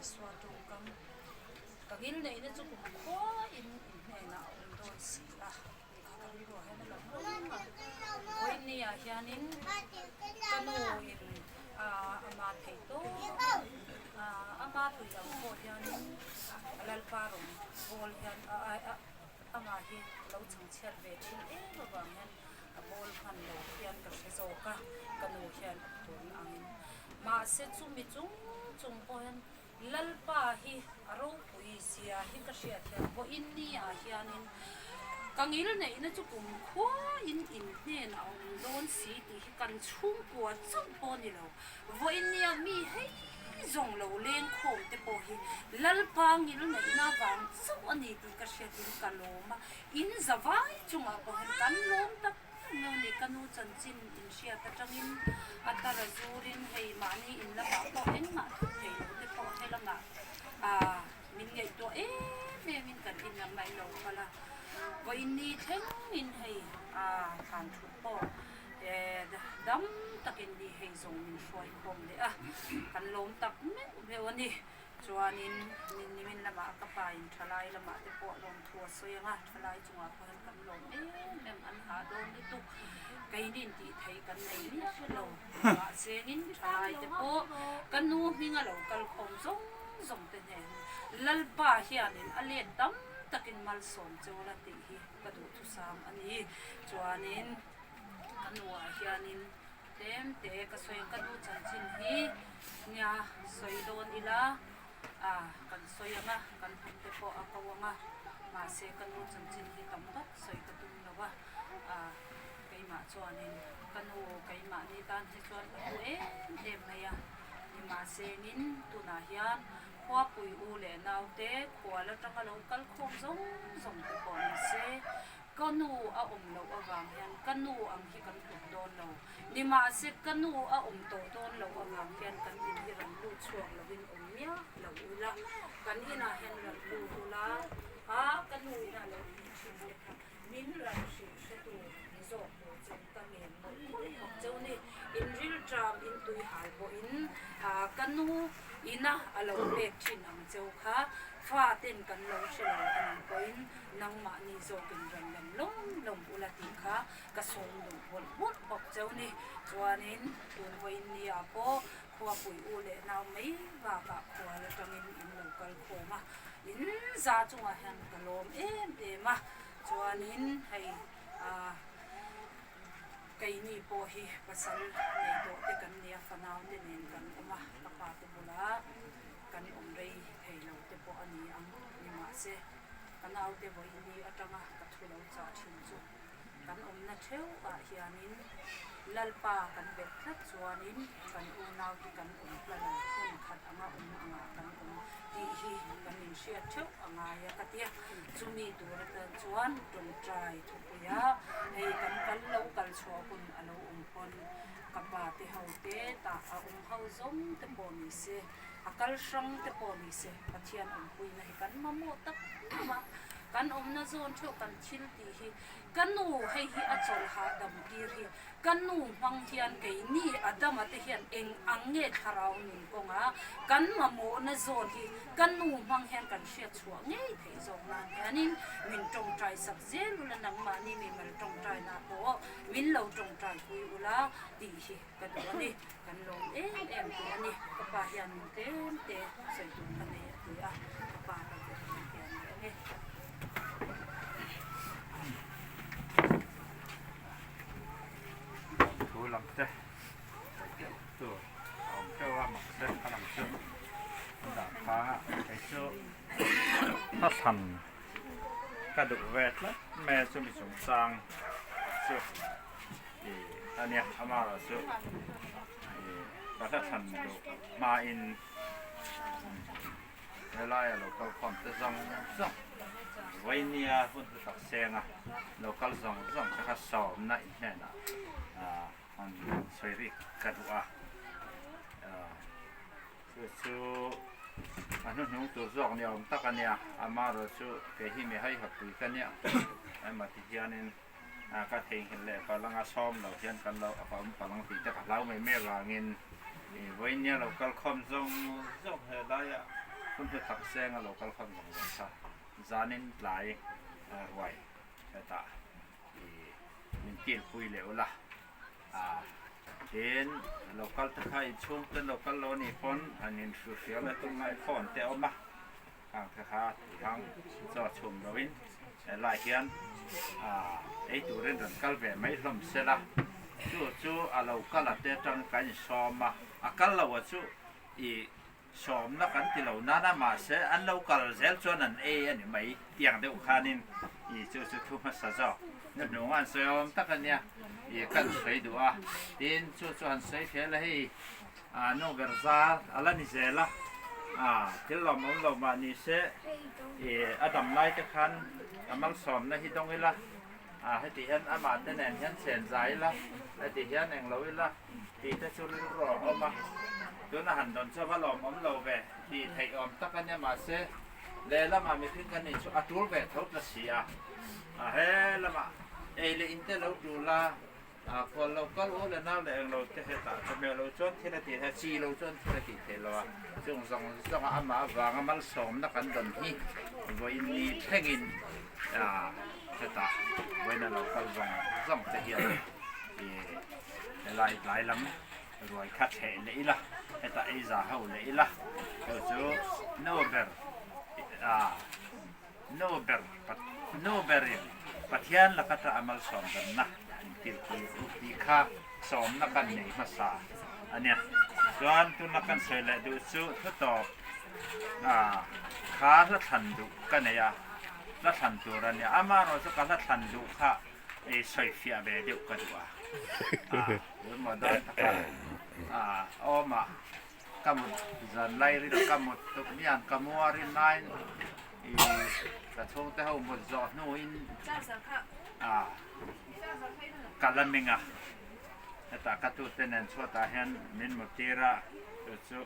Isua tawngkam ka ngilneihna chu kum khuain in hnenah a awm dawn si a tih kha ka rilruah hian a lang reng a. Vawiinniah hianin ka nu in ama thei tawp ama tui ang pawh hianin Lalpa rawn bawl hian amah hi lo chhangchhiat ve thin em avang hian a bawl hman lo hian ka hre zawk a, ka nu hian tun angin. Mahse chumi chung chung pawh hian Lalpa hi a ropui zia hi ka hriat hian vawiin ni ah hianin ka ngil neihna chu kum khuain in hnen a awm dawn si tih hi kan chhungkua chauh pawh a ni lo. Vawiin nia mi hei zawng lo leng khawm te pawh hi Lalpa ngil neihna vang chauh a ni tih ka hriatin ka lawm a, in za vai chungah pawh hian kan lawm tak tak mai a ni. Ka nu chanchin in hriat atangin a tara zurin hei mahni in lamah pawh engmah thut thei lo te pawh helamah ah min ngaihtuah em em in kan in lam mai lo kal a, vawiin ni thlengin hei ah thlan thut pawh Dam takin ni hei zawng min hruai khawm leh a, kan lawm tak meuh meuh a ni. Chuanin nimin lamah ka pa in thalai lamah te pawh lawmthu a sawi ang a, thalai chungah pawh hian kan lawm em em, an hah dawn lutuk. Keinin tih theih kan nei miah lo, mahsengin thalai te pawh ka nu hminga lo kal khawm zawng zawng te hnen Lalpa hianin a let tam takin malsawm cheu la tih hi ka duhthusam a ni. Chuanin. Ka nuah hianin tlem te ka sawi ang, ka nu chanchin hi nia sawi dawn ila ah kan sawi ang a, kan hnam te pawh a ko ang a, mahse ka nu chanchin hi tam vak sawi ka tum lo a, ah keimah chuanin ka nu keimahni tan hi chuan ka hmu em em mai a, nimahsengin tunah hian khuapui u leh naute khual atanga lo kal khawm zawng zawng te pawh ni se. Ka nu a awm loh avang hian ka nu ang hi kan tluk dawn lo. Nimahse ka nu a awm tawh dawn loh avang hian kan in hi rawn lut chhuak lovin awm miah lo ula, kan inah hian rawn lut ula, a ka nu ina lo tih thin te kha min rawn hrilh hretu ni zawk tur chu ka ngen mawlh mawlh bawk cheu ni. In rilṭam in tui hal pawhin ka nu ina a lo pek thin ang cheu kha faten kan lo hre lo a nih pawhin Nangmahni zawkin rawn lem lawm lawm ula tih kha ka sawm duh mawlh mawlh bawk cheu ni. Chuanin tun vawiin nia pawh khuapui u leh nau mai bakah khual atangin in lo kal khawm a, in za chungah hian ka lawm em em a. Chuanin hei ah keini pawh hi pasal nei tawh te kan nia, fanau te nen kan awm a, ka pa te bulah kan awm rei thei lo te pawh a ni ang ni mahse. Ka naute vawiini atanga ka thu lo chah thin chu kan awmna theuhah hianin Lalpa kan bet tlat chuanin kan unau hi kan awm hla lo, hmun khat anga awm angah kan awm tih hi kan inhriat theuh a ngai a ka tia. Chumi tur atan chuan tawngtai thupuia hei kan kal lo kal chhuah hun a lo awm pawn ka pa te ho te tah a awm ho zawng te pawh ni se, A kal hrang te pawh ni se, Pathian awmpuina hi kan mamawh tak em a, kan awmna zawn theuh kan thil tih hi ka nu hei hi a chawlh hahdam tir hi ka nu hmang hian keini Adama te hian eng ang nge thlarau nun kawnga kan mamawhna zawn hi ka nu hmang hian kan hriat chhuah ngei theih zawk nan hianin min tawngtai sak zel ula nangmahni mimal tawngtaina pawh min lo tawngtai pui ula tih hi. Ka duh a ni, kan lawm em em tawh a ni, ka pa hian min tlem te sawi tur ka nei a ti a, ka pa ka duh a ni hian ni ang e. Thu lam te sawi deuh tur a awm teuh a mahse a lang chu an dah kha kei chu hla thlan ka duh ve tlat mai a chumi chungchang chu. Ih a nia amaherawh chu ih ka hla thlan duh hmain helaia lo kal khawm te zawng zawng vainia hun hlu tak senga lo kal zawng zawng te kha sawmna in hnenah ah han sawi rik ka duh a ah chu chu a hnuhnung tur zawk ni awm tak a nia amaherawh chu kei hi mi haihawtpui ka nia emaw ti hianin. Ka theihnghilh leh palanga sawm lo hian kan lo a awm palang tih te ka hlau mai mai avangin vawiin nia lo kal khawm zawng zawng he laia Hun hlu tak senga lo kal khawm zawng zawng kha zanin tlai ruai hetah i min kilpui leh ula a tin lo kal te kha inchhung te lo kal lo a nih pawn an inhrilhfiah la tum ngai phone te a awm a khang te kha tihang chaw chhum loin helai hian ei turin rawn kal ve mai hlawm sela chu chu a lo kal a te atang kan insawm a a kal lo a chu i Sawmna kan ti lo nana mahse an lo kal zel chuan an ei a ni mai tiang deuh khanin i chu chu thu hmasa zawk na hnung an sawi awm tak a nia i kan sawi duh a tin chu chu han sawi thel a hei a nu ber zar a la ni zel a a thil lawmawm lo mah ni se i a dam lai te khan a malsawmna hi dawng ila a heti hian amah te nen hian chen zai ila heti hian englo ila Tih te chu rilru a awm a, tuna han dawn chu a va lawmawm lo ve tih theih awm tak a nia mahse lehlamah mihring kan nih chu a tul ve tho ta si a, a he lamah ei leh in te lo tul a, a khual lo kal u leh nau leh englo te hetah chawhmeh lo chuan thil a tih theih a, chi lo chuan thil a tih theih lo a, chung zawng zawng a amah avanga malsawmna kan dawn hi vawiin ni thlengin hetah vawiin a lo kal zawng zawng te hian ih. Helai tlai lam ruai kha thleh leh ila, hetah ei za ho leh ila, chu chu nu ber ah nu ber nu berin Pathian laka ta a malsawm danna intirpui u tih kha sawmna kan nei hmasa a nia. Chuan tuna kan sawi leh duh chu thutawp ah kha hla thlan duh ka nei a, hla thlan tur a nia. Amaherawh chu ka hla thlan duh kha Ei sawifiah ve deuh ka duh a, tun dan taka awma ka mut zan lai ril ka mut tuk mian ka muarin nain i ka chhungte ho mut zawh hnuin ka la meng a, hetah ka tute nen chhuatah hian min mut tir a, chu chu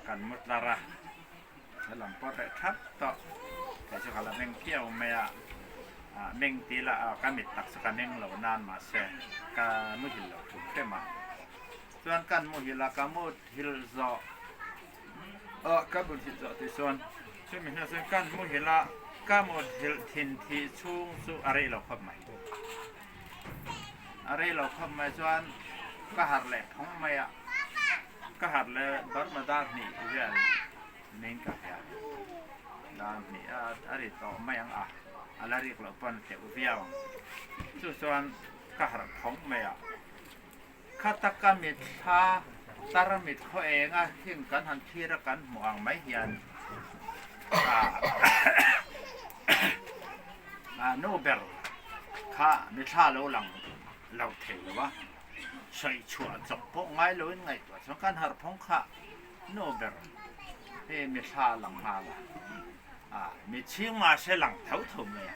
kan mu tlar a. He lam pawh reh thap tawh kei chu ka la meng phiau mai a, ah meng ti ila ah ka mit tak chu ka meng lo nan mahse ka muhil lo thum hrem a, chuan kan muhil a ka muthil zawh ah ka muthil zawh tih chuan chumi hnuah chuan kan muhil a ka muthil thin thih chhung chu a rei lo khawp mai, a rei lo khawp mai chuan ka harh leh phawng mai a. Ka harh leh Burma dar hnih vel niin ka hria. Dar hnih a a ri tawh mai ang a, a la rik loh pawn a tleuh viau ang. Chu chuan ka harh phawng mai a, khata ka mitthla tarmit khaw enga heng kan han thlir a kan hmuh ang mai hian a nu ber kha mitthla lo lang lo thei lo a. Sawi chhuah chawp pawh ngai loin ngaihtuah chuan kan harh phawng kha nu ber hi mi thla a lang nghal a, a mi chhing mahse lang tho tho mai a,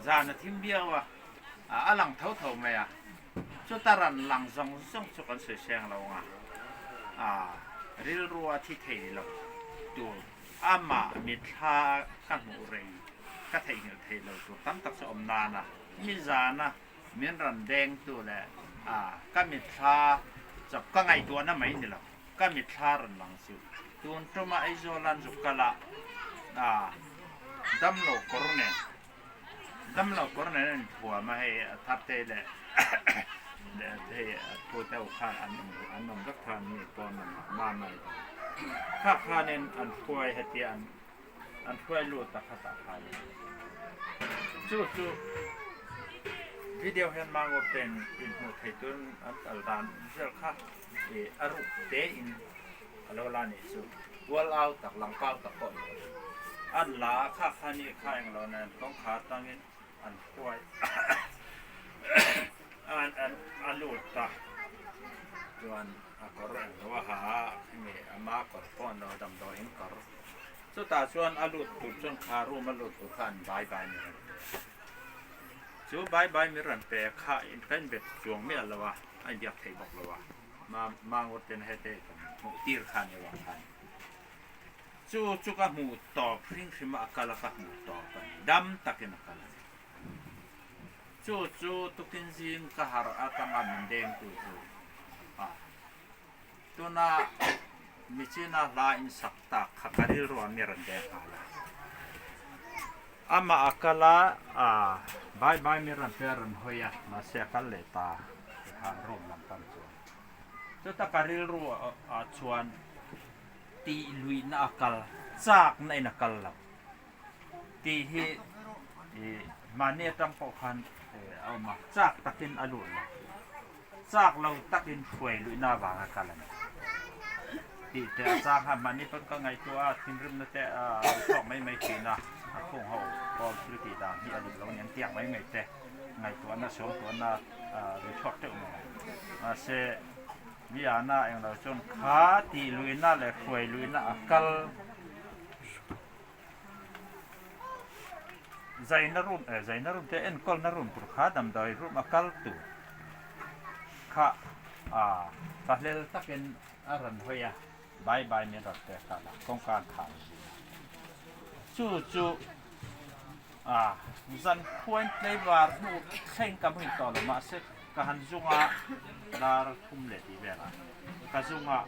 zan a thim viau a, a lang tho tho mai a, chuta ran lang zawng zawng chu kan sawi seng lo ang a, a rilru a thi thei lo tur amah mi thla ka hmuh rei ka theihnghilh thei lo tur tam tak chu awm nana mi zana Min rawn dengtu leh a ka mitthla chawp ka ngaihtuahna mai ni lo, ka mitthla rawn lang chu tun tuma Aizawl an zuk kal a, a damlo kawr nen, damlo kawr nen a inthuam a hei a tharte leh hei a phute ho khan an an awm vek khan mi pawn lamah mama i kha khanin an hruai hetia an An hruai lut a khatah khanin chu chu video hian mango pen in hmuh theih turin an kal dan vel kha ih a ruk te in a lo la nih chu ual au tak lang pau tak pawh ni lo an la a kha kha ni kha englo nen kawngkhar tangin an hruai an an a lut a chuan a kawr englo a ha a hemi ama kawr pawh an lo damdawiin kawr. Chutah chuan a lut tur chuan kha room a lut tur kha an bai bai mi rawn pe. Chu bai bai mi rawn pe kha ka inbe chuang miah lo a, a inbiak thei bawk lo a, ma mangur ten hete kan hmuh tir kha ni vang khan. Chu chu ka hmuh tawp hring hrim a, a kal a ka hmuh tawp a ni, dam takin a kal a ni. Chu chu tukin zing ka harh atanga min dengtu chu a. Tuna. Michina hla in sak tak kha ka rilru ah mi rawn deng nghal a. Amah a kal a, bye bye mi rawn pe a rawn hawi a, mahse a kal leh ta kha room lam pan chuan. Chuta ka rilru ah chuan tih luihna a kal, chakna in a kal lo tih hi mahni atang pawh khan a awm a, chak takin a lut lo. Chak lo takin hruai luihna avanga kal a ni tih te a chang kha mahni pawn ka ngaihtuah a, thinrimna te a lo chhuak mai mai thin a, a khung ho pawn thil tih dan hi a dik lo a ni ang tiang mai mai te ngaihtuahna suangtuahna a lo chhuak teuh mai a. Mahse mi ahna englo chuan kha tih luihna leh hruai luihna a kal Zaina room eh zaina room te enkawlna room tur kha damdawi room a kal tur kha ah thlahlel takin a rawn hawi a bye bye min rawn pek nghal a kawngka an khar zui a chu chu ah zan khuain tlaivar hnu thleng ka hmu tawh lo mahse ka han zung a dar thum leh tih velah ka zung a.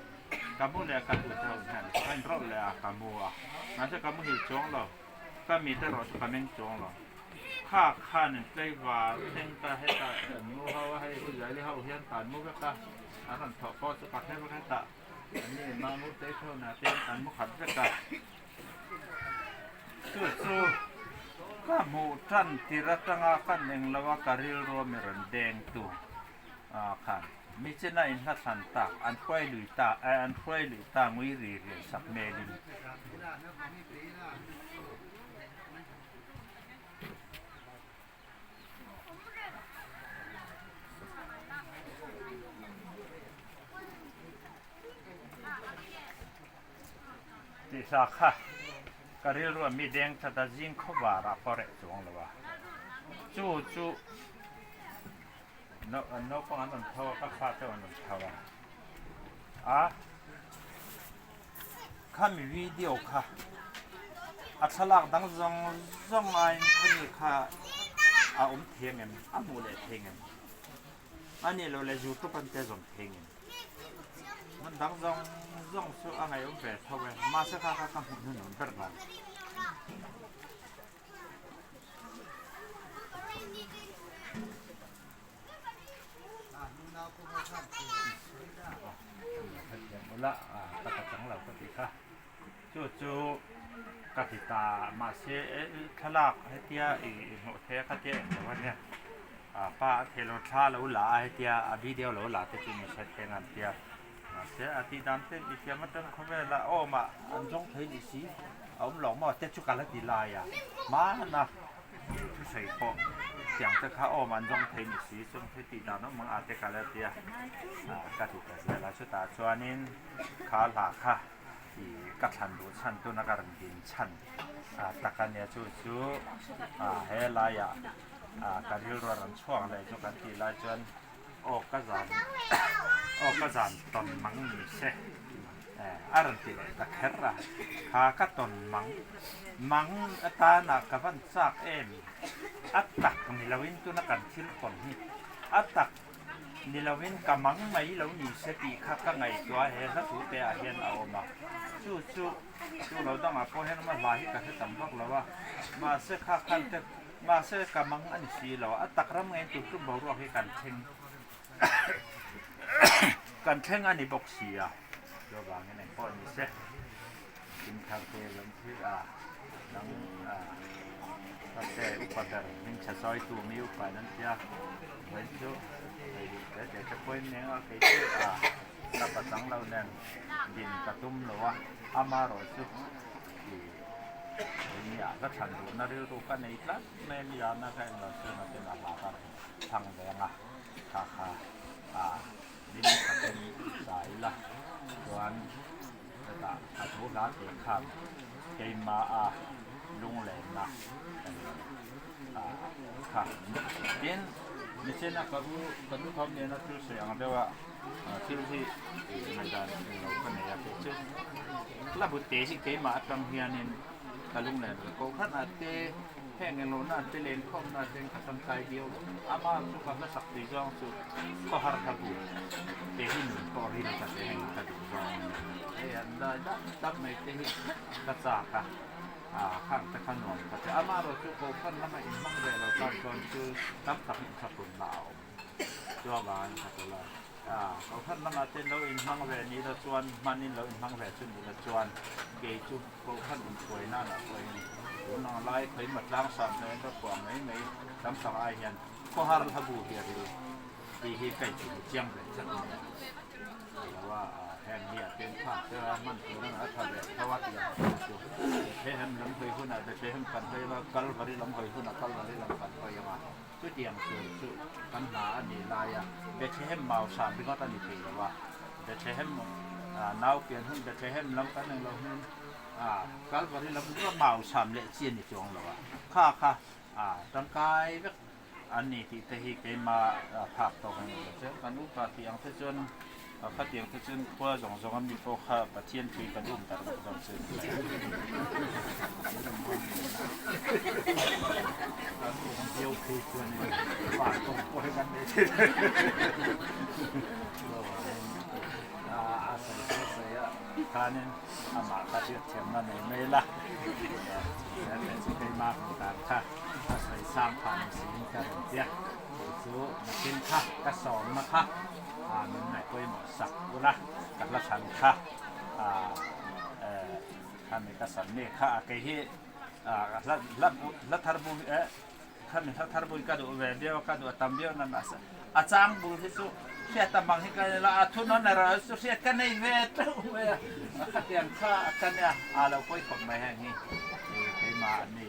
Ka mu leh ka tute ho hian ka inrawlh leh a, ka mu a. Mahse ka muhil chuang lo, ka mit erawh chu ka meng chuang lo. Kha khan in tlaivar thleng ta hetah an mu ho a, hei u Zaili ho hian kan mu vek a, an rawn thawh pawh chu ka hre vek hetah an ni mah mu te tho na te hian kan mu khat vek a. Chu chu ka hmuh tan tir atanga kan englo a ka rilru a mi rawn deng tu. Khan mi chena in hla thlan tak an hruai lui ta an hruai lui ta ngui ri rian sak hmelin. Tih hla kha ka rilru a mi deng that a zing khawvar ah pawh reh chuang lo a chu chu. Naupang an rawn tho a, ka fate an rawn tho a. A khami video kha a thlalak dang zawng zawng aiin khami kha a awm thei ang em? A hmuh leh thei ang em? A nih loh leh youtube an te zawm thei ang em? Hmun dang zawng zawng chu a ngaihawm ve tho e, mahse kha kha ka hmuh hnuhnun ber lo. Chu chu ka ti ta mahse thlalak hetia i hmuh theih a khatia eng lo ania pa a thei lo thla lo la a hetia a video lo la te chu ni hre thleng an tia mahse a tih dan te i thiam atang khawvela awm ah an zawng thei ni si a awm lo maw te chu ka la ti lai a hmana thusawi pawh tiang te kha awm an zawng thei ni si chung thil tih dan awm ang a te ka la ti a ka ti ta zel a chutah chuanin kha hla kha ih ka thlan duh chhan tuna ka rawn din chhan tak a nia chu chu he laiah ka rilru a rawn chhuak leh chu kan tih lai chuan aw ka zan aw ka zan tawn mang ni se a rawn ti leh ta kher a kha ka tawn mang mang atana ka van chak em a tak ni loin tuna kan thil tawn hi a tak ni loin ka mang mai lo ni se tih kha ka ngaihtuah a he hla thu te ah hian a awm a chu chu chu lo dangah pawh hian a hla hi ka hre tam vak lo a mahse kha khan te Mahse, ka mang a ni si lo. A tak ram ngeiin tun tum boruak hi kan thleng kan thleng a ni bawk si a. Chuvangin eng pawh ni se, thing thar te lam thil a dang a Pate upa ber hmingchhe sawitu mi upa in an ti a, vawiin chu hei duh te te te pawhin eng a kei chu a ka pachang lo nen din ka tum lo a, amaherawh chu ih. Nia ka thlan duhna rilru ka nei tlat mai a nia na ka englo chu nakin a hla ka rawn thlang ve ang a kha kha a min takin sa ila chuan hetah a thu hla tih khan keimah a lunglenna a kha tin nichin a ka u ka nu thawm nena thil sawi ang deuh a thil hi ngaihdan englo ka nei a tih chu. La but te hi keimah atang hianin ka lunglen ve ko khan a te. Heng englohna an te lenkhawmna ten ka tangkai viau lo. Ama chu ka hmasak tui zawng chu khawhar hla bu te hi nun pawh ril ka te heng ka duh zawng a ni. Hei an lai dap dap mai te hi ka chak a, ah khang te kha nuam ka ti. Ama erawh chu kohhran lama inhmang ve lo tan chuan chu tam tak inthlahrunna a awm. Chuavangin ka ti lo. Kohhran lamah te lo inhmang ve ni la chuan hmanin lo inhmang ve chu ni la chuan kei chu kohhran inhruai nanah pawhin tun ang lai khawimaw tlang sam hnuaiin ka khuah mai mai tam tak ai hian khawhar hla bu hi a ril tih hi ka inhmu chiang ve tlat mai a. Lo a heng hi a pen phak te a hman tur a tha ve tho a tih ang chu chu Bethlehem lam hawi hunah Bethlehem kan hawi anga Kalvari lam hawi hunah Kalvari lam kan hawi anga. Chutiang tur chu kan hna a nih laia Bethlehem mau hram ringawt a ni thei lo a, Bethlehem nau pian hun Bethlehem lam kan eng lo hun Kalvari lam chu mau hram leh chi a ni chuang lo a, kha kha tangkai vek an ni tih te hi keimah phak tawk a ni lo che. Kan upa tih ang te chuan Khatiang te chuan khua zawng zawng a mi pawh kha Pathian thui kan um tak loh zawng chu kan um viau phei chuan in van tawng pawh hi kan nei thei lo a a sawi sawi sawi a khanin amah kha hriatthiamna nei mai la chu keimah hmuh dan kha a sawi sang phah ni siin ka rawn tia chu nakin kha ka sawmna kha min ngaih pawimawh sak ula ka hla thlan kha khami ka sam mi kha a kei hi hla hla hla thar bu eh khami hla thar bu ka duh ve viau a ka duh a tam viau na mahse a chang bul hi chu hriat a mang hi ka nei lo a thu nawn erawh chu hriat ka nei ve teuh mai a khatiang kha ka nia a lo pawi khawp mai heng hi keimah ni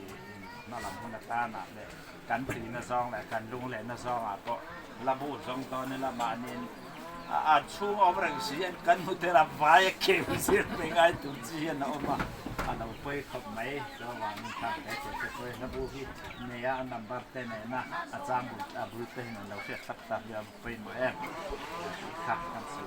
hma lam hun atana leh Kan tuina zawng leh kan lunglehna zawngah pawh la bu zawng dawn ila mahniin a chhung awm reng si hian kan hmu tel a vai a keu zir mai ngai tur chi hian a awm a, a lo pawi khawp mai. Chuvangin kha he thil te pawh hi hla bu hi nei a, a number te nena a chang bul a bul te hian an lo hriat thlap tak hi a pawimawh em tih kha kan sawi.